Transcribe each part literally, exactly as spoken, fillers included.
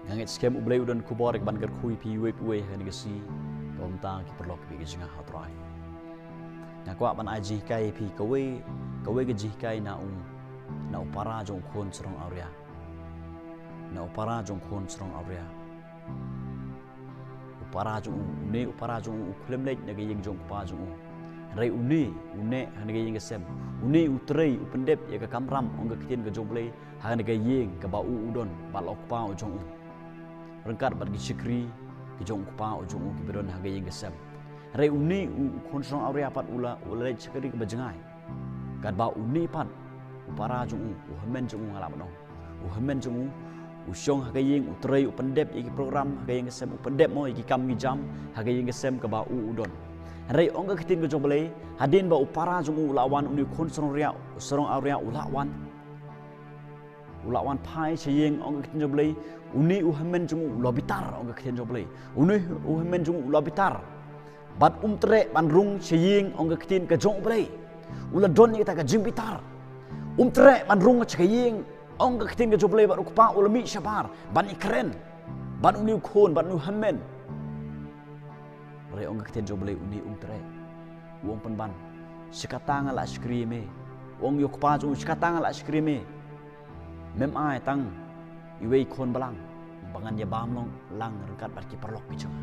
Nga ngeit skhem U Blei u don khubor ka ban kyrkhu ïa phi uwei pa uwei ha kane ka sngi. Ka bynta ki paralok kiba ïeit ki jong nga ha U Trai, nga kwah ban ai jinghikai ïa phi kawei, kawei ka jinghikai na u, na u para jong u khun sarong awria. Na u para jong u khun sarong awria. U para jong u, une u para jong u, u khlem leit na ka ïing jong u kpa jong u. Hynrei une, une ha kane ka ïing ka sem, une u trei, u pyndep ïa ka kamram, ong ka ktien ka jong U Blei, ha kane ka ïing kaba u u don bad la u kpa u jong u, ryngkat bad ki shakri ki jong u kpa u jong u kiba don ha ka ïing ka sem. Hynrei une u, u khun sarong awria pat u la, u la leit sha ka ri kaba jngai. Katba une pat, u para jong u, u hynmen jong u, nga lah ban ong, u hynmen jong u, u shong ha ka ïing, u trei, u pyndep ïa ki program ha ka ïing ka sem, u pyndep mo ïa ki kam ki jam ha ka ïing ka sem kaba u u don. Hynrei ong ka ktien ka jong U Blei, hadien ba u para jong u u la wan, une u khun sarong awria, sarong awria u la wan, u la wan phai sha ïing, ong ka ktien jong U Blei, une u hynmen jong u u la bitar, ong ka ktien jong U Blei. Une u hynmen jong u u la bitar bad um treh ban rung sha ïing, ong ka ktien ka jong U Blei. U la don ïa kata ka jingbitar. Um treh ban rung sha ka ïing, ong ka ktien ka jong U Blei, bad u kpa u la mih shabar ban ïakren bad une u khun, bad une u hynmen. Hynrei ong ka ktien jong U Blei, une um treh. U ong pynban, sha kata nga la shakri ïa me. U ong ïa u kpa jong u, sha kata nga la shakri ïa me. Mem ai tang iwei i khun balang ba ngan ïa bam long lang ryngkat bad ki paralok ki jong nga.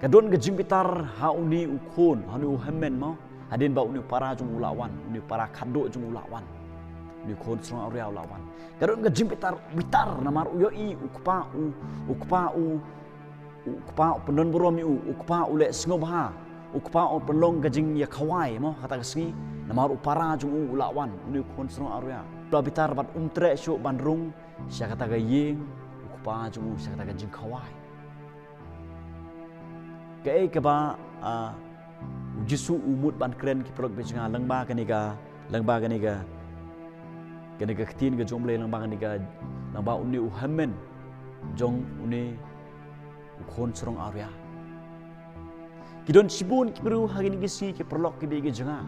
Ka don ka jingbitar ha une u khun, ha une u hynmen mo. Hadien ba une u para jong u u la wan, une u para khadduh jong u u la wan, une u khun sarong awria u la wan. Ka don ka jingbitar, bitar namar u ïohi u kpa u, u kpa u, u kpa u pynlong burom ïa u, u kpa u leh sngewbha, u kpa u pynlong ka jingïakhawai mo ha kata ka sngi. Namar u para jong u u la wan, une u khun sarong awria u la bitar bad um treh shuh ban rung sha kata ka ïing u kpa jong u, sha kata ka jingkhawai. Kaei kaba, ah, U Jisu u mut ban kren, ki paralok kiba ïeit ki jong nga, lyngba kane ka, lyngba kane ka, kane ka ktien ka jong U Blei, lyngba kane ka, lyngba une u hynmen jong une u khun sarong awria? Ki don shibun ki briew ha kine ki sngi, ki paralok kiba ïeit ki jong nga,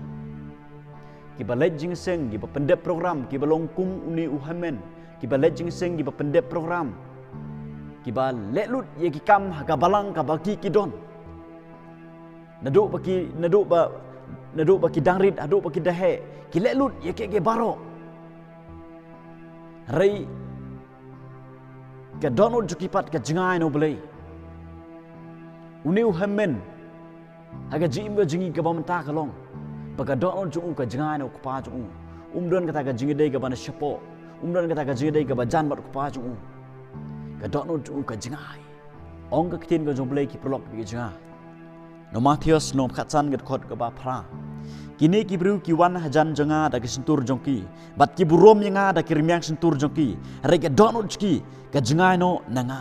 kiba leit jingïaseng, kiba pyndep program, kiba long kum une u hynmen, kiba leit jingïaseng, kiba pyndep program, kiba leh lut ïa ki kam ha ka balang kaba ki, ki don. Naduh ba ki, naduh ba, naduh ba ki dang rit haduh ba ki dang heh, ki leh lut ïa kiei kiei baroh. Hynrei ka dohnud jong ki pat ka jngai na U Blei. Une u hynmen, ha ka jingim ka jong ngi kaba mynta ka long ba ka dohnud jong u ka jngai na u kpa jong u. Um don kata ka jingïadei kaba na shapoh, um don kata ka jingïadei kaba jan bad u kpa jong u. Ka dohnud jong u ka jngai. Ong ka ktien ka jong U Blei, ki paralok kiba ïeit ki jong nga, na u Mathaios lynnong khatsan, ka dkhot kaba phra: Kine ki briew ki wan hajan jong nga da ki shyntur jong ki, bad ki burom ïa nga da ki rmiang shyntur jong ki, hynrei ka dohnud jong ki ka jngai noh na nga.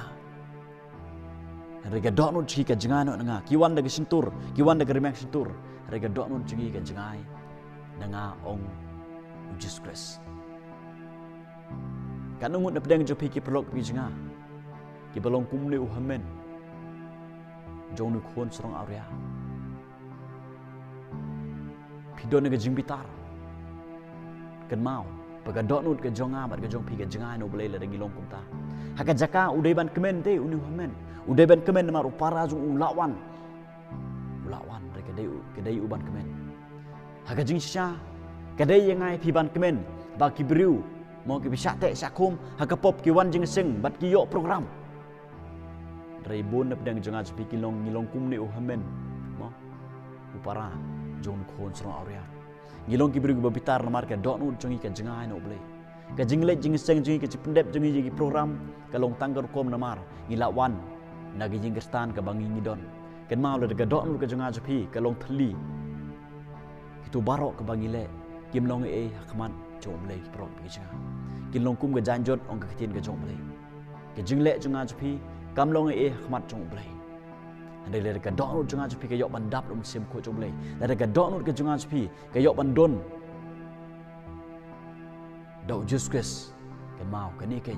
Hynrei ka dohnud jong ki ka jngai noh na nga. Ki wan da ki shyntur, ki wan da ki rmiang shyntur, hynrei ka dohnud jong ki ka jngai na nga, ong U Jisu Khrist. Katno ngut na pdeng jong phi, ki paralok kiba ïeit ki jong nga, kiba long kum une u hynmen jong une u khun sarong awria? Phi don ïa ka jingbitar. Kynmaw ba ka dohnud ka jong nga bad ka jong phi ka jngai na U Blei lada ngi long kumta. Ha ka jaka u dei ban kmen te une u hynmen, u dei ban kmen namar u para jong u u la wan. U la wan, hynrei ka dei u, ka dei u ban kmen. Ha ka jingshisha, ka dei ïa nga ïa phi ban kmen ba ki briew mo, kiba shah teh shah khum ha ka pop, ki wan jingïaseng bad ki ïoh program. Hynrei bun na pdeng jong nga jong phi ngi long, ngi long kum une u hynmen mo, u para jong une u khun sarong awria. Ngi long ki briew kiba bitar namar ka dohnud jong ngi ka jngai na U Blei. Ka jingleit jingïaseng jong ngi, ka jingpyndep jong ngi ïa ki program ka long tang ka rukom namar ngi la wan na ka ïing Khristan kaba ngi, ngi don. Kynmaw, lada ka dohnud ka jong nga jong phi ka long thylli, kito baroh kaba ngi leh kim long ei ei ha khmat jong U Blei, ki paralok kiba ïeit ki jong nga. Kin long kum ka jaiñjot, ong ka ktien ka jong U Blei. Ka jingleh jong nga jong phi kam long ei ei ha khmat jong U Blei. Hynrei lada ka dohnud jong nga jong phi ka ïoh ban dap da u Mynsiem Bakhuid jong U Blei, lada ka dohnud ka jong nga jong phi ka ïoh ban don da U Jisu Khrist, kynmaw, kane ka,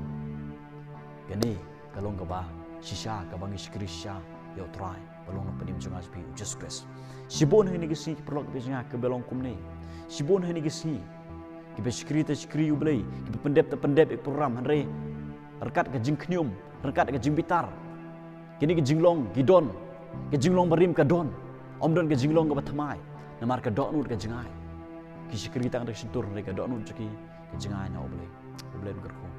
kane ka long kaba shisha kaba ngi shakri shisha ïa U Trai ba long Nongpynim jong nga jong phi, U Jisu Khrist. Shibun ha kine ki sngi, ki paralok kiba ïeit ki jong nga, kiba long kumne. Shibun ha kine ki sngi kiba shakri te shakri ïa U Blei, kiba pyndep te pyndep ïa ki program, hynrei ryngkat ka jingkhñium, ryngkat ka jingbitar. Kine ki jinglong ki don, ka jinglong barim ka don. Ym don ka jinglong kaba thymmai, namar ka dohnud ka jngai. Ki shakri tang da ka shyntur, hynrei ka dohnud jong ki ka jngai na U Blei. U Blei un kyrkhu.